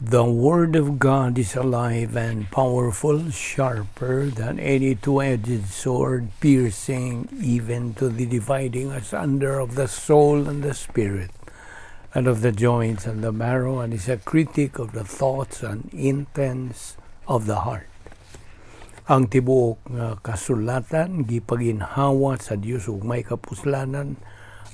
The Word of God is alive and powerful, sharper than any two-edged sword, piercing even to the dividing asunder of the soul and the spirit, and of the joints and the marrow, and is a critic of the thoughts and intents of the heart. Ang tibuok nga kasulatan gipaginhawa sa Dios ug may kapuslanan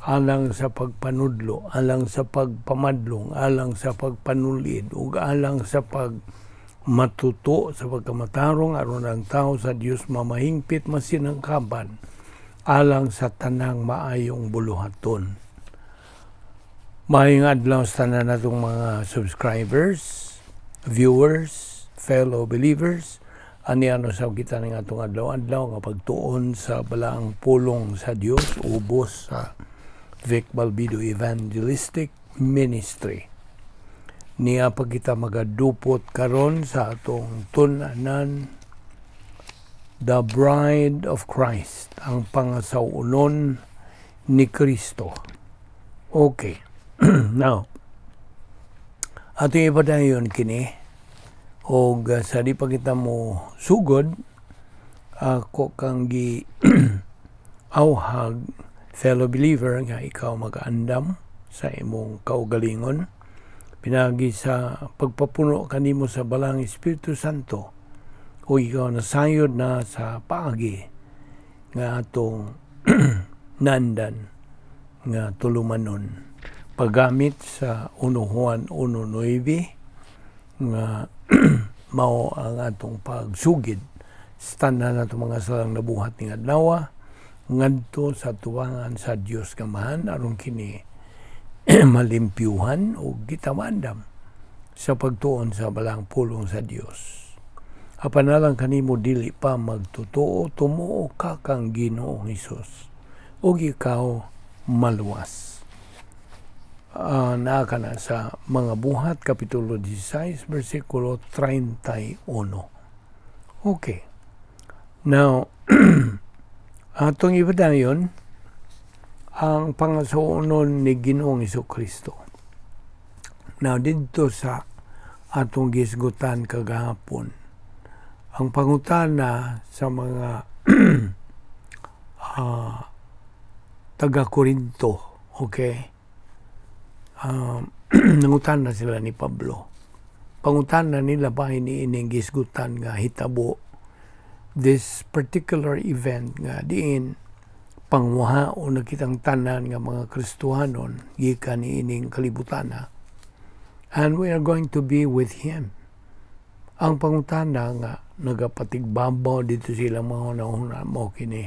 alang sa pagpanudlo, alang sa pagpamadlong, alang sa pagpanulid, ug alang sa pagmatuto sa pagkamatarong aron ang tao sa Dios mamahingpit, masinangkaban alang sa tanang maayong buluhaton. Maayong adlaw sa tanan natong mga subscribers, viewers, fellow believers. Ani ano sa kita ning atong adlaw-adlaw nga pagtuon sa balaang pulong sa Dios ubos sa Vic Balbido Evangelistic Ministry. Niya pag kita magadupot karon sa atong tun-anan, The Bride of Christ, ang pangasaw-onon ni Kristo. Okay. Now, atong ipadayon kini og sa di pa kita mo sugod, ako kang gi awhag, fellow believer, nga ikaw mag-andam sa imong kaugalingon pinagi sa pagpapuno kanimo sa Balaang Espiritu Santo o ikaw nasayod na sa paagi nga atong nandan nga tulumanon paggamit sa 1 Juan 1.9 nga mao ang atong pagsugid sa tanan natong mga salang nabuhat ning adlaw ngadto sa tuwangan sa Dios Amahan aron kini malimpyuhan o kita maandam sa pagtuon sa balaang pulong sa Dios. Apan alang kanimo dili pa magtotoo, tumuo ka kang Ginoong Hesus ug ikaw maluwas. Naa ka na sa Mga Buhat kapitulo 16 bersikulo 31. Okay. Now, atong ipadayon ang pangasaw-onon ni Ginoong Kristo. Now, didto sa atong gisgutan kagahapon, ang pangutana sa mga taga Corinto, okay? Nangutana sila ni Pablo. Pangutana nila ba ini gisgutan nga hitabo, this particular event nga diin pangwahaon na kitang tanan nga mga Kristohanon gikan niining kalibutana and we are going to be with him. Ang pangutana nga nagapatigbabaw dito sila mga hunahuna mo kini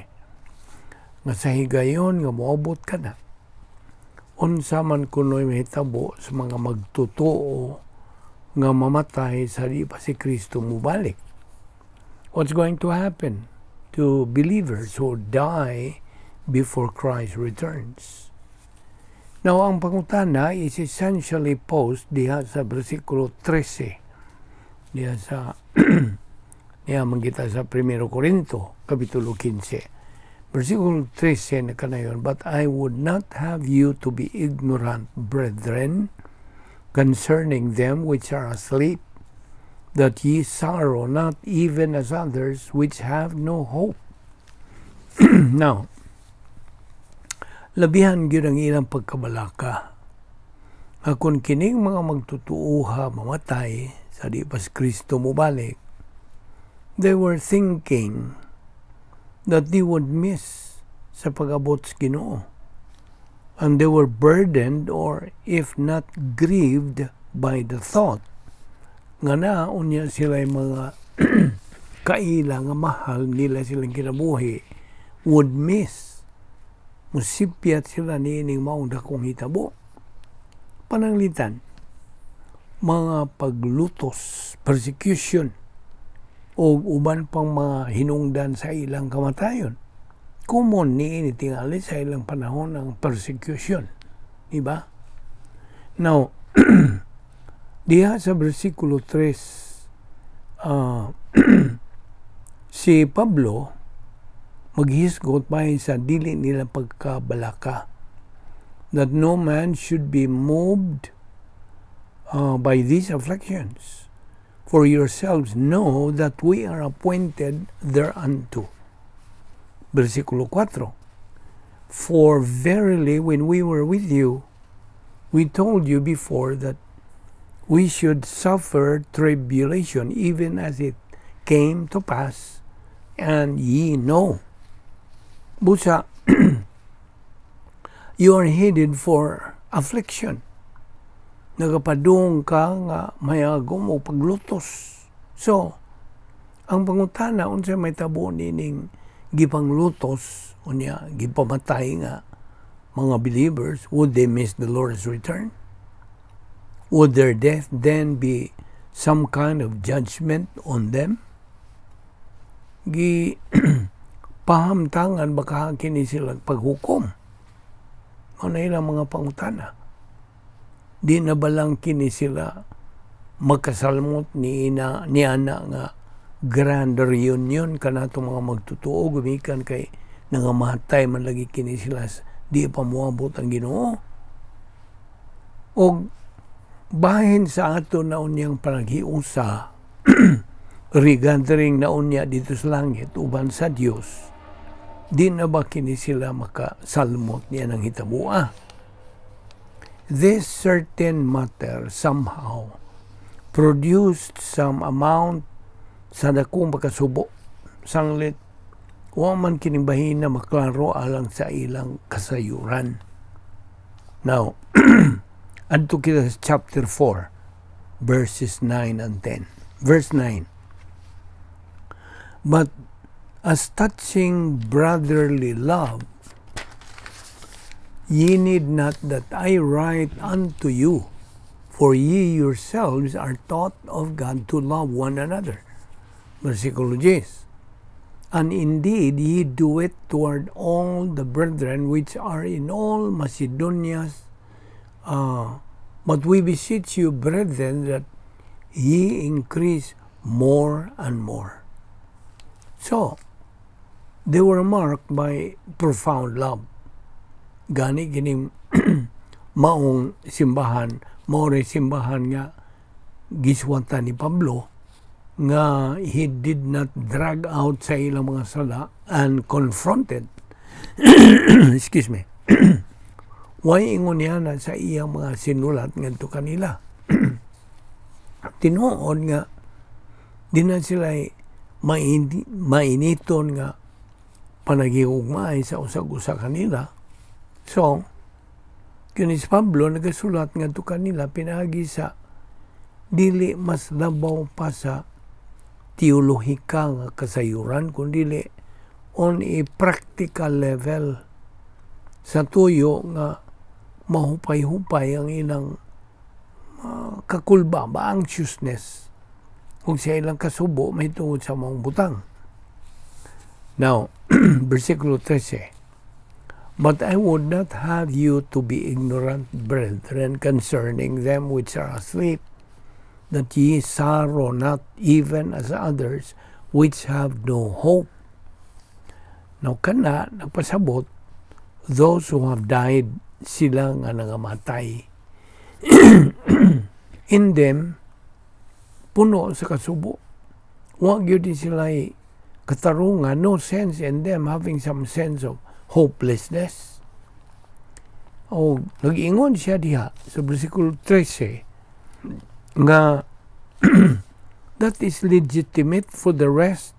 nga sa higayon nga moabot ka na, unsa man kuno'y mahitabo sa mga magtotoo nga mamatay sa di pa si Kristo mubalik? What's going to happen to believers who die before Christ returns? Now, ang pangutana is essentially posed diha sa versikulo 13. Diha sa niya mangita sa 1 Corinto, Kapitulo 15. Versikulo 13 na kanayon, "But I would not have you to be ignorant, brethren, concerning them which are asleep, that ye sorrow not even as others which have no hope." Now, labihan gyud ang ilang pagkabalaka nga kung kining mga magtutuuha mamatay sa di pa si Kristo mobalik, they were thinking that they would miss sa pag-abot sa Ginoo. And they were burdened or if not grieved by the thought nga na unya sila mga kaila nga mahal nila silang kinabuhi would miss, musipyat sila niining maong dakong hitabo, pananglitan mga paglutos, persecution o uban pang mga hinungdan sa ilang kamatayon. Common niini tingali sa ilang panahon ng persecution, di ba? Now, diha sa versikulo 3, si Pablo maghisgot bahin sa dili nila pagkabalaka, that no man should be moved By these afflictions. For yourselves know that we are appointed thereunto. Versikulo 4. For verily, when we were with you, we told you before that we should suffer tribulation, even as it came to pass, and ye know. Busa, you are headed for affliction. Nagapadung ka nga mayagom o paglutos. So, ang pangutana, unsa may tabo nining gipanglutos unya gipamatay nga mga believers? Would they miss the Lord's return? Would their death then be some kind of judgment on them? Gi pahamtangan baka kini sila paghukom? Mao na ilang mga pangutana. Di na ba lang kini sila makasalmot ni ina ni ana nga grand reunion kanato mga magtutuo, gumikan kay nangamatay man lagi kini sila, di pa moabot ang Ginoo? Og bahin sa ato na unyang panaghiusa, regathering na unya dito sa langit uban sa Dios, di na ba kini sila makasalmot niya ng hitabua? This certain matter somehow produced some amount sa dakong pagkasubo. Sanglit, wa man kining bahina maklaro alang sa ilang kasayuran. Now, adto kita sa chapter 4, verses 9 and 10. Verse 9. But as touching brotherly love, ye need not that I write unto you, for ye yourselves are taught of God to love one another. Versikulo 10. And indeed ye do it toward all the brethren which are in all Macedonia. But we beseech you, brethren, that ye increase more and more. So, they were marked by profound love. Gani kining maong simbahan, mao simbahan nga giswatan ni Pablo nga he did not drag out sa ilang mga sala and confronted. Excuse me. Why ingon niya na sa iyang mga sinulat ngadto kanila? Tinuod nga di na sila mainiton nga panagigugmaay sa usag-usa kanila. So, kini si Pablo nagasulat ngadto kanila pinaagi sa dili mas labaw pa sa teolohika nga kasayuran kundi on a practical level sa tuyo nga mahupay-hupay ang ilang kakulba ba, anxiousness, kung sa ilang kasubo may tungod sa mga butang. Now, versikulo 13. But I would not have you to be ignorant, brethren, concerning them which are asleep, that ye sorrow not even as others which have no hope. Now kana nagpasabot those who have died, sila nga nangamatay. In them puno sa kasubo. Wa gyud sila katarungan, no sense in them having some sense of hopelessness. O nag-ingon siya diha sa versikulo 13 nga that is legitimate for the rest.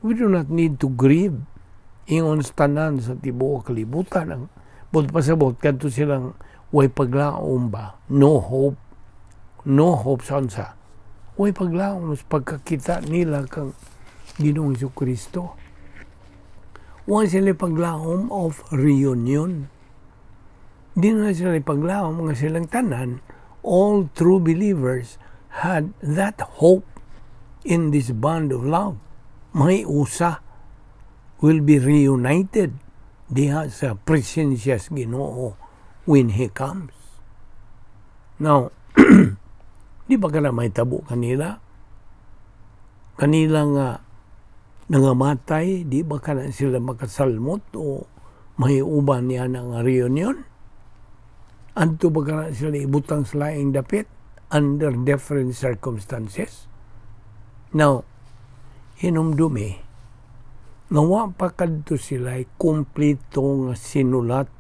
We do not need to grieve. Ingon sa tanan sa tibuok kalibutan. Ang buot pasabot kadto silang way paglaom ba? No hope. No hope sa unsa? Way paglaom sa pagkakita nila kang Ginoong Kristo. Wa sila paglaom of reunion. Di na sila paglaom nga silang tanan, all true believers had that hope in this bond of love. May usa will be reunited diha sa presensya sa Ginoo when He comes. Now, di ba kana may tabo kanila? Kanila nga nangamatay, di ba kana sila makasalmot o may uban niya ng reunion? Adto ba kana sila ibutang sa laing dapit? under different circumstances. Now, hinumdumi, nga wa pa kadto sila kumpleto nga sinulat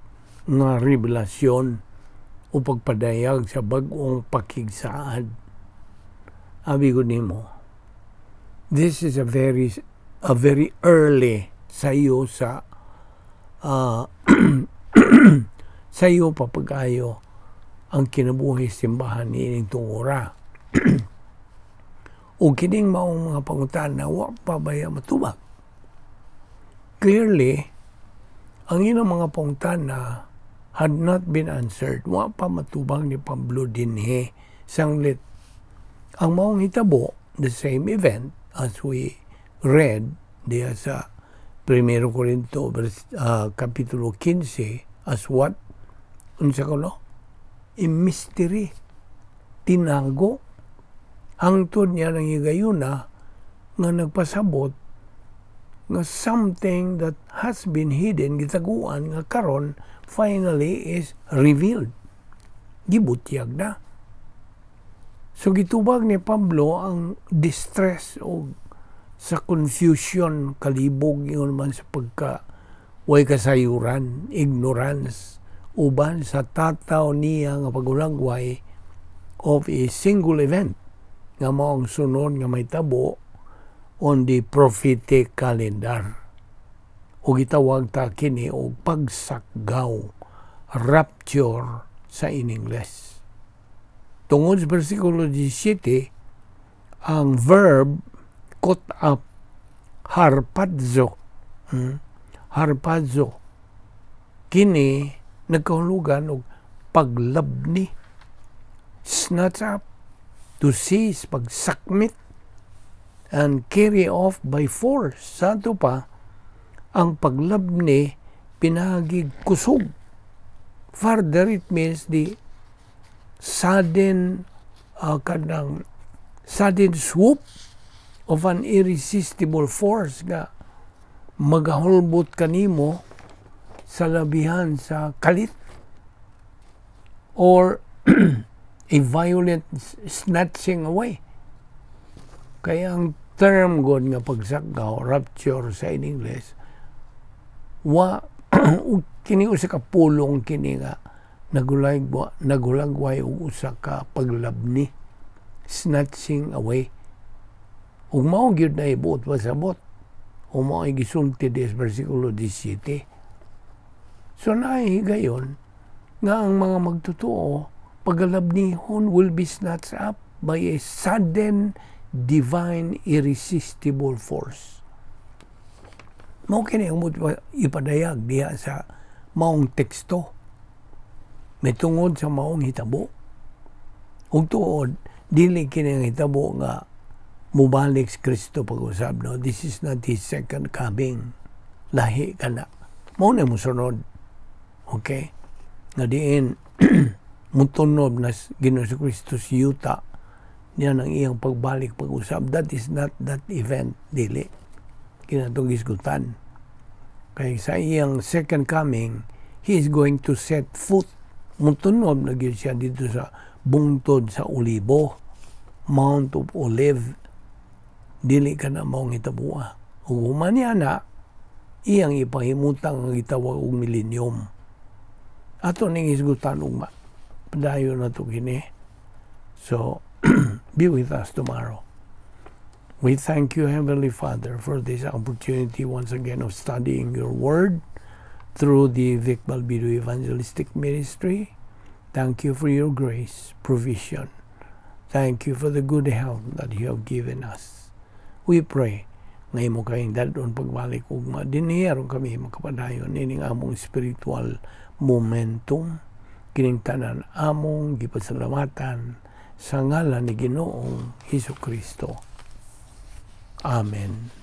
nga revelasyon o pagpadayag sa bag-ong pakigsaad. Abi ko nimo, this is a very early sayo sa sayo papagayo ang kinabuhi simbahan niining tungura. O kining maong mga pangutana, wa pa baya matubag. Clearly, ang ilang mga pangutana had not been answered. Wa pa matubag ni Pablo dinhi sanglit. Ang maong hitabo, the same event as we read diya sa 1 Corinto Kapitulo 15, as what? Unsa ko, no? A mystery. Tinago. Hangtod niya ng higayuna nga nagpasabot nga something that has been hidden, gitaguan, nga karon finally is revealed. Gibutyag na. So gitubag ni Pablo ang distress o sa confusion, kalibog ingon man sa pagka way kasayuran, ignorance, uban sa tataw niya nga pagulagway of a single event nga mao ang sunod nga mahitabo on the prophetic calendar. O gitawag ta kini og pagsakgaw, rapture sa in English. Tungod sa versikulo 17, ang verb caught up, harpazo, Harpazo. Kini nagkahulugan og paglabni, snatch up, to seize, pagsakmit, and carry off by force. Sa ato pa, ang paglabni pinagig kusog. Further, it means the sudden kanang sudden swoop of an irresistible force nga magahulbot kanimo sa labihan sa kalit or a violent snatching away. Kaya ang term god nga pagsakgaw, rapture sa in English, wa kini usa ka pulong kini nga nagulagway og usa ka paglabni, snatching away. Ug mao gyud na ibuot pasabot o mao ay gisulti des versikulo 17. So nahihigayon nga ang mga magtotoo pagalabnihon, will be snatched up by a sudden divine irresistible force. Mao kini ang ipadayag diha sa maong teksto. May tungod sa maong hitabo. Ug tuod, dili kini ang hitabo nga mubalik si Kristo pag-usab. No? This is not His second coming. Lahi ka na. Mao na musunod. Okay? Nga diin, mutunob na Ginoo si Kristo sa yuta niya ng iyang pagbalik pag-usab. That is not that event. Dili. Kinatong gisgutan. Kay sa iyang second coming, He is going to set foot. Mutunob na gyud siya dito sa bungtod sa Olibo, Mount of Olive. Dili ka na maong hitabua. Ug human niya na, iyang ipahimutang ang gitawag og millennium. Ato ning hisgutan ugma. Padayon na to kini. So, be with us tomorrow. We thank you, Heavenly Father, for this opportunity once again of studying your word through the Vic Balbido Evangelistic Ministry. Thank you for your grace, provision. Thank you for the good health that you have given us. We pray nga imo kayong dadon pagbalik ugma dinhi aron kami makapadayon ining among spiritual momentum. Kining tanan among gipasalamatan sa ngalan ni Ginoong Hesus Kristo. Amen.